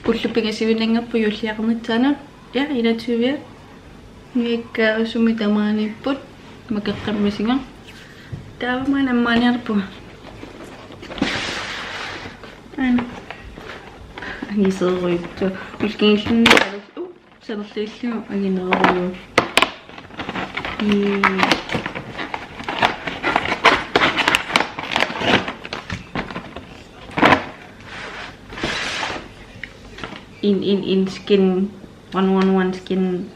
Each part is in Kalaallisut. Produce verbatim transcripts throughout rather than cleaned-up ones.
Pullu pingasuinnanngorpoq juulliaqarnissaanut. Ja, enogtyve. Nujakka sumi tamaaniipput. Makeqqammisigaq. Taava maanna ammaaniarpunga. Aana. Angiseerujussuaq. Ullup kingullerni. Uh. Sanerluullugu angineruvoq. Mm. En, en, en skin, one one one skin,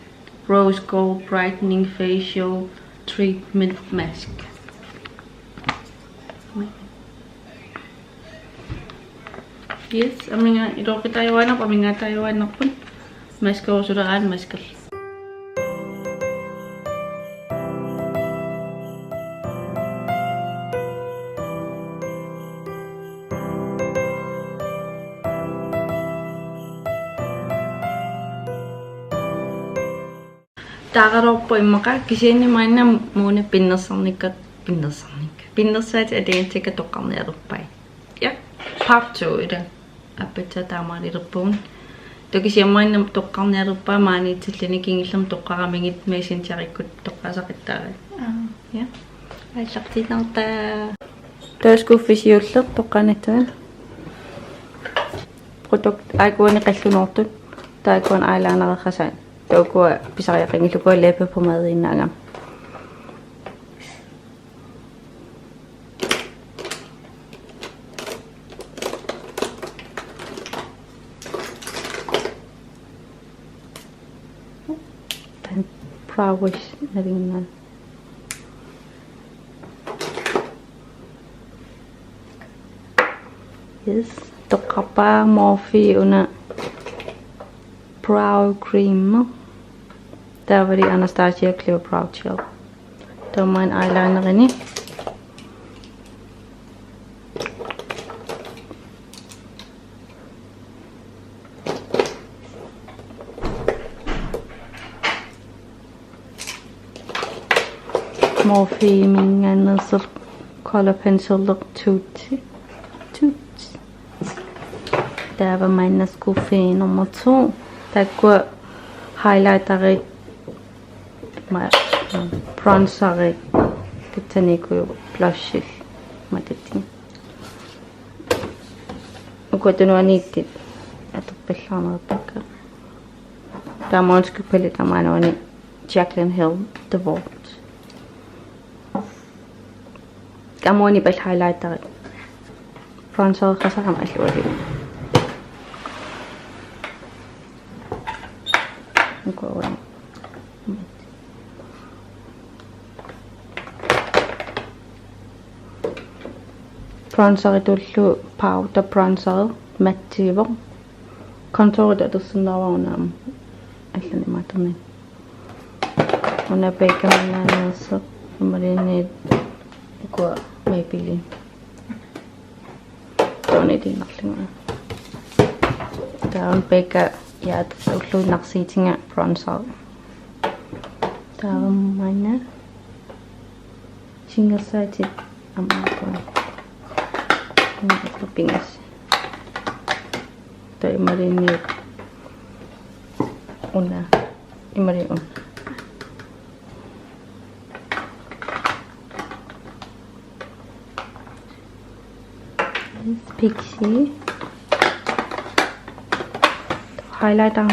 rose gold brightening facial treatment mask. Yes, aminga iluaqutaajuaannarpoq, amingaataajuaannarpoq. Maskeusuleraanni maskerlunga. Taaralorpoq immaqa, kisianni maanna Mona pinnersarnikka, pinnersarnikka. Pinnersaatit atagitsikka toqqarnialerpai. Ja, part two ila. Appatsaa taamaalilerpugut. Taava kisianni maanna toqqarnialerpaa maaniitsilluni, kingullermik toqqaramigit Messengerikkut toqqaasaqattaarput. Aa. Ja. Aallartiinnartaa. Taava skuffi siulleq toqqaannartaa. Produkt aajukua qallunoortut. Taava ukua eyelinereqasaat. Taava ukua pisariaqanngillat, ukua læbepomadiinnaagami. Taanna browish nalinginnaasumik. Yes, toqqarpaa Morphe una brow cream. Taavalu Anastasia Clear Brow Gel. Taava maanna eyelinerini. Morpheminngaanneersoq color pencil look tut. Tut. Taava maanna skuffi nummer to. Taakkua highlighterit, ma-, bronzerit, tassaniikkuit blushit, matatit. Ukua tunuaniittut atorpallaarneruppakka. Taava Måns' Skypalette tamaani Jaclyn Hill The Vault. Taava uani pal highlighterit. Bronzereqasarama alluali. Ukua uani. Bronzeritullu powder bronzer mattiivoq. Contouritut atorsinnaavara una aamma allanik imaattornini. Una Beccaminngaanneersoq imaluunniit ukua Maybelline. Taanna tiinnarlunga. Taava Becca, ja, ulluinnarsiutiga bronzer. Taava maanna singersaatit aamma ukua. Pingas. Taava imaluunniit una. Imaluunniit una. Pixi. Highlighter.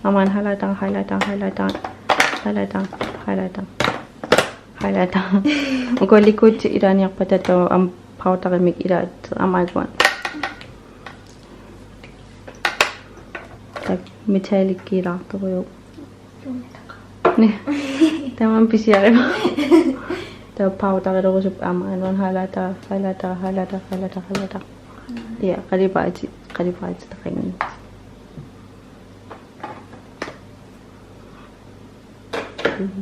Aamma highlighter, highlighter, highlighter. Highlighter, highlighter. Highlighter. Ukua liquid ilaaniarpata taava aamma powderimik ilaat aamma ukua. Taava metallic ilaartorujuk. Ni. Tamanna pisiarivara. Taava powderilerusupput aamma anuan highlighter, highlighter, highlighter, highlighter, highlighter. Ja, qalipaatit, qalipaatit taqanngillat.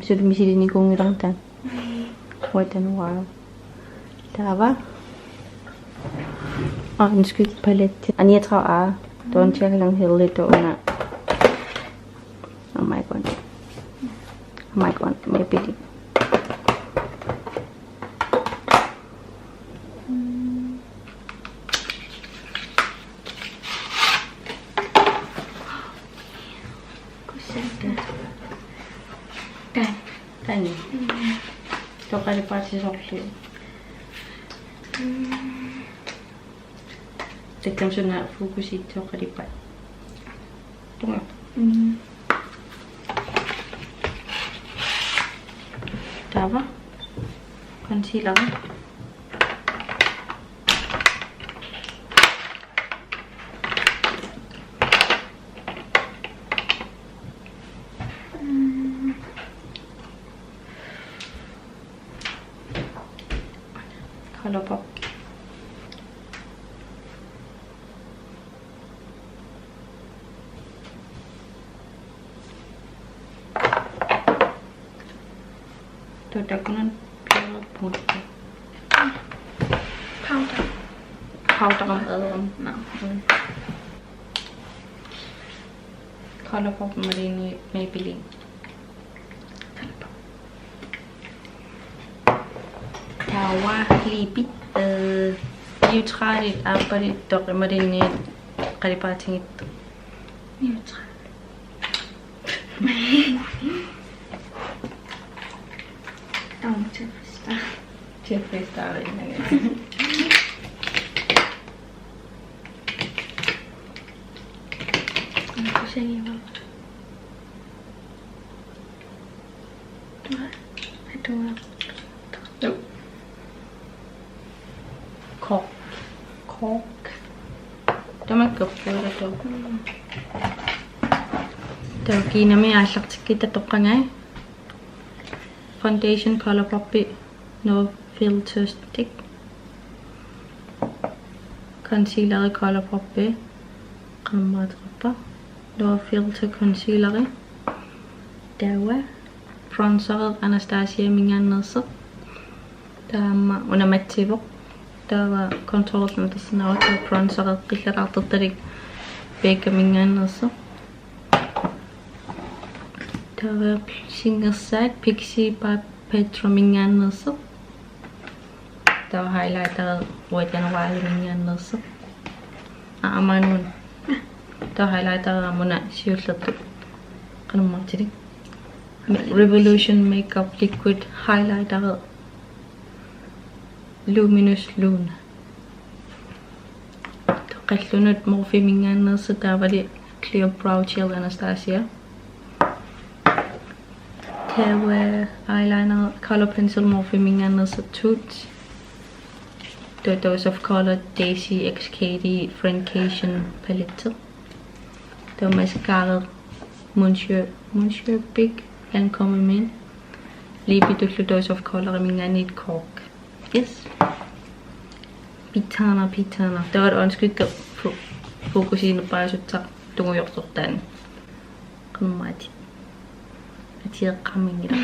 Suli misilinikuunngilara taanna. Wet n Wild. Taava. Aa, undskyld, palette. Aniatrava. Taanna Jaclyn Hillip una. Oh my god. Oh my god, maybe. Taanna. Taanna. Toqalipaatit soorlu. Takkam suna fokusi toqalipaat. Tunga. Mm. Taava. Concealer. Mm. ColourPop. Taava taakkunani piareerpugut. Powder. Powder. Powder. Nå. Mm. ColourPop imaluunniit Maybelline. Taava liipit, øh, neutralit aappaluttoq imaluunniit qalipaatigittut. Neutral. Taava Jeffree Star. Jeffree Star. Cork. Cork. Tamakku puulatut. Taava kiinami aallartikkitta toqqagai. Foundation ColourPop-i No Filter Stick. Concealer ColourPop-i. Qanormaa ateqarpa? No Filter Concealer. Taava bronzer Anastasia-minngaanneersoq. Taava una matsivoq. Taava contourerlunga tassannaavat, taava bronzer qillalaartortalik Becca-minngaanneersoq. Taava singersaat Pixi Pop Petro-minngaanneersoq. Taava highlighter Wet n Wild-iminngaanneersoq. Aa, aamma una. Taava highlighter aamma una siullertut. Qanormaartilik. Revolution Makeup Liquid Highlighter Luminous Luna. Qallunut Morphe-minngaanneersoq, taavali Clear Brow Gel Anastasia. Taava eyeliner, color pencil Morphe-minngaanneersoq Toots. Taava Dose of Color Daisy X Katy Friendcation palette. Taava mascara Monsieur, Monsieur Big Lancôme-miit. Liipitullu Dose of Color-iminngaanniit Cork. Yes. Pizzaana, pizzaana. Taava øjenskygge fo-, fokusiinerpaasussaq tungujortoq taanna. Qanormaati. Atieqqaminngilaq.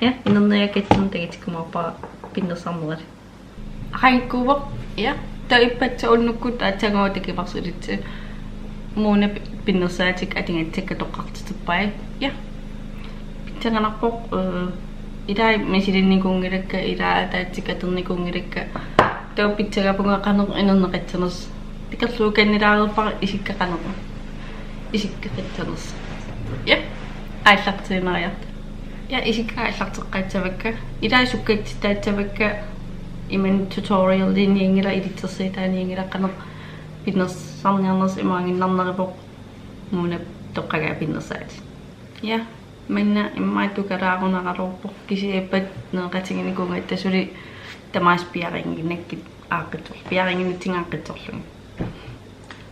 Ja, inerneriakkatsinnut takutikkumaarpara pinnersarnerit. Aqaguakkuuvoq, ja. Taava ippassaq unnukkut aatsaannguaq takumaarsulissat. Muuna pi-, pinnersaatikka atugassakka toqqartitippai. Ja. Pissanganarpoq, øh, ilai misilinnikuunngilakka, ilai ataatsikka atornikuunngilakka. Taava pissagapunga qanoq inerneqassanersoq. Takorluukannilaareerpara isikka qanoq. Isikka qitsanersoq. Ja. Aallartiinnariarta. Ja, isikka aallarteqqaassavakka. Ilai sukkatsitsissavakka. Imannak tutorialinianngilaq, ilitsersuutaanianngilaq qanoq pinnersarniarnersoq imaanginnarnerivoq. Muuna toqqagaa pinnersaatit. Ja, manna immaqa tukalaarunaraluarpoq, kisianni ippassaq nereqatiginikuugatta suli tamaasa piareerinakkit aaqqitsoq-, piareerinnitsinni aaqqitsorlugit.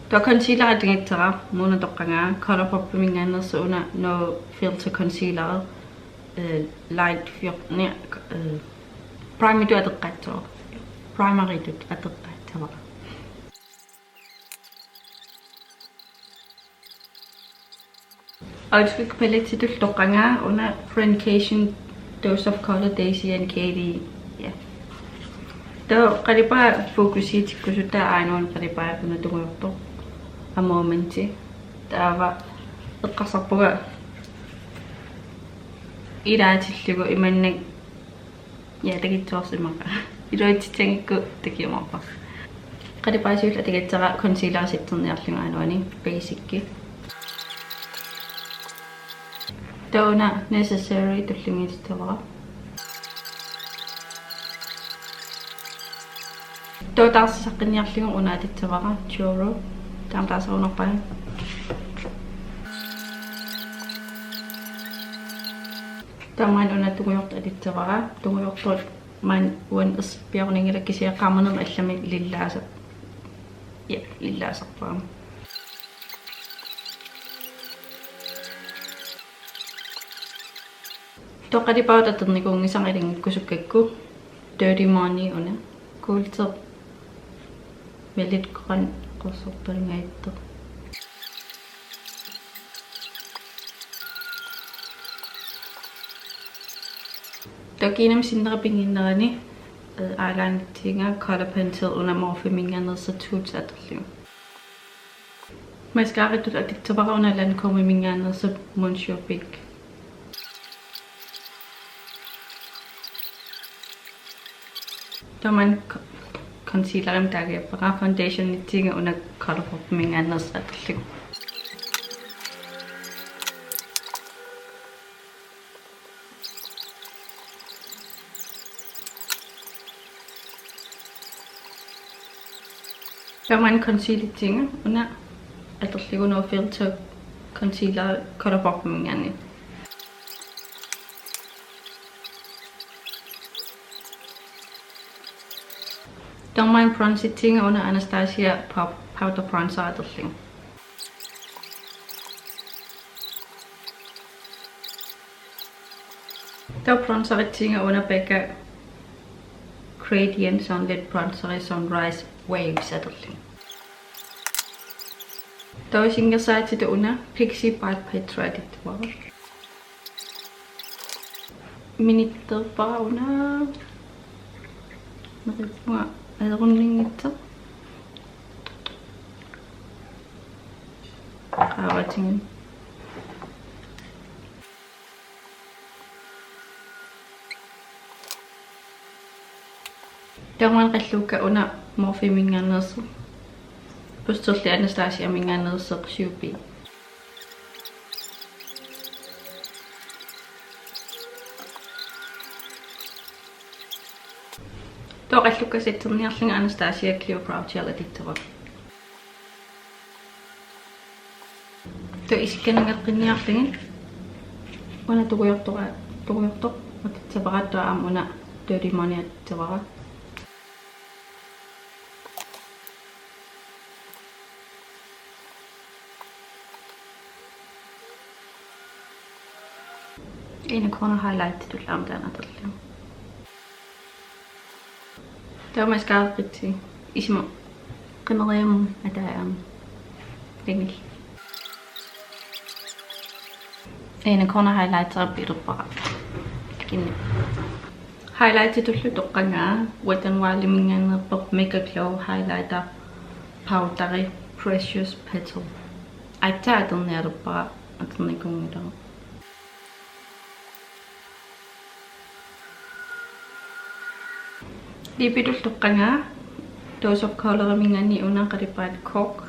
Taava concealer atugassara, muuna toqqagaa, ColourPop-iminngaanneersoq una No Filter Concealer, øh, Light fjorten, øh, primeritut atoqqaassavara. Primeritut atoqqaassavara. Øjenskygge palettetut toqqagaa una Friendcation Dose of Color Daisy and Katy. Ja. Taava qalipaat fokusiitikkusuttaa aajuna qalipaat una tungujortoq. A Moment. Taava eqqarsarpunga ilaatillugu imannak Ja, takutsoorsimavara. Iluatsitsissagukku takujumaarpara. Qalipaat siulleq atugassara concealer setterniarlugu aajuna basic. Taava una Necessary tullinnguutissavara. Taava taarsisaqqinniarlugu una atussavara Choro. Taama taarserunarpara. Taava maanna una tungujortoq atussavara. Tungujortoq maanna uani ersippiarunanngilaq kisianni qaamanermi allamik lillaasa-, ja, lillaasarpara. Taava qalipaatit atornikuunngisara ilanngukkusukkakku Dirty Money una. Kuultoq Melit Grøn qorsorpalungaittoq. Taava kiinami sinnera pinnginnerani, eh, eyelinertiinga color pencil una Morpheminngaanneersoq Tools atorlugu. Mascaratut atussavara una Lancômeminngaanneersoq Monsieur Big. Taava maanna co-, concealerimik taagaappara, foundationittiinga una ColourPopiminngaanneersoq atorlugu. Taava maanna concealertiinga una atorlugu No Filter concealer ColourPopiminngaanniit. Taava maanna bronzertiinga una Anastasia pow-, powder bronzer atorlugu. Taava bronzerertiinga una Becca Gradient Sunlit Bronzeri Sunrise Waves atorlugu. Taava singersaatitut una Pixi Bad Petra atussavara. Minitterpara una. Neriuppunga ajorunanngitsoq. Qaavatigut. Taava maanna qallukka una Morpheminngaanneersoq. Pusterli Anastasiaminngaanneersoq syv B. Taava qallukka setterniarlunga Anastasia Clear Brow Gel atussavara. Taava isikka nangeqqinniarlugit una tungujortoq, tungujortoq atussavara, taava aamma una Dirty Money atussavara. Inner corner highlightitut aamma taanna atorlugu. Taava mascaraqqitsigu. Isima qimeriamun ataajamun. Tengil. Inner corner highlightera pilerpara. Kinni. Highlightitullu toqqagaa Wet n Wildiminngaanneerpoq Mega Glow Highlighter Powderi Precious Petal. Aatsaat atornialerpara, atornikuunngilara. Lippitullu toqqagaa Dose of Coloriminngaanniit una qalipaat Cork.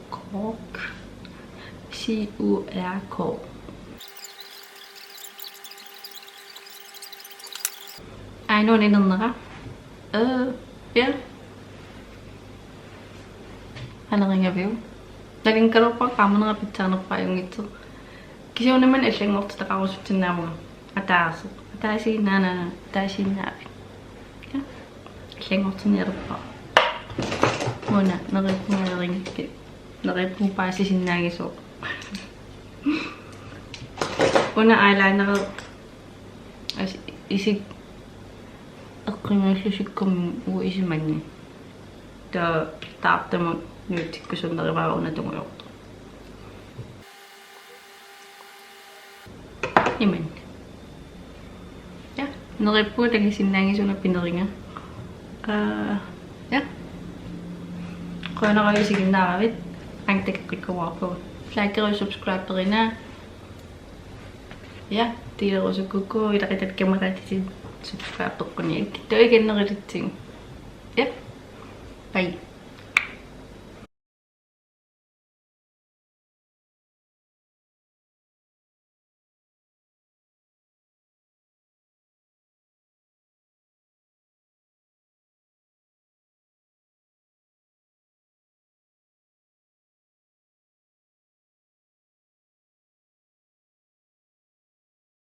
Cork. C O R K. Aajuna inernera. Øh, ja. Qanoq ingaviuk? Nalinngikkalaarpara qaamanera pitsaanerpaajunngitsoq. Kisianni una maanna allanngortitaqarusussinnaavugut. Ataaseq. Ataasiinnaanana. Ataasiinnaavik. Ja. Allanngortinnialerpara. Una neriuppunga ajorinngikkit. Neriuppunga paasisinnaagisoq. Una eyeliner. As-, isik eqqinnguullusikkumi uagut isumanni. Taava taartumut nuutsikkusunnerivara una tungujortoq. Imannak. Ja, neriuppunga takusinnaannginnama una pineriga. Aa, ja. Qujanaq isiginnaaravit. Aamma takoqqikkumaarpugut. Likeruk subscriberina. Ja, delerusukkukku ilaqutatit kammalaatitit subscribeqquniuk. Taava ikinnerulitsi. Ja. Bye.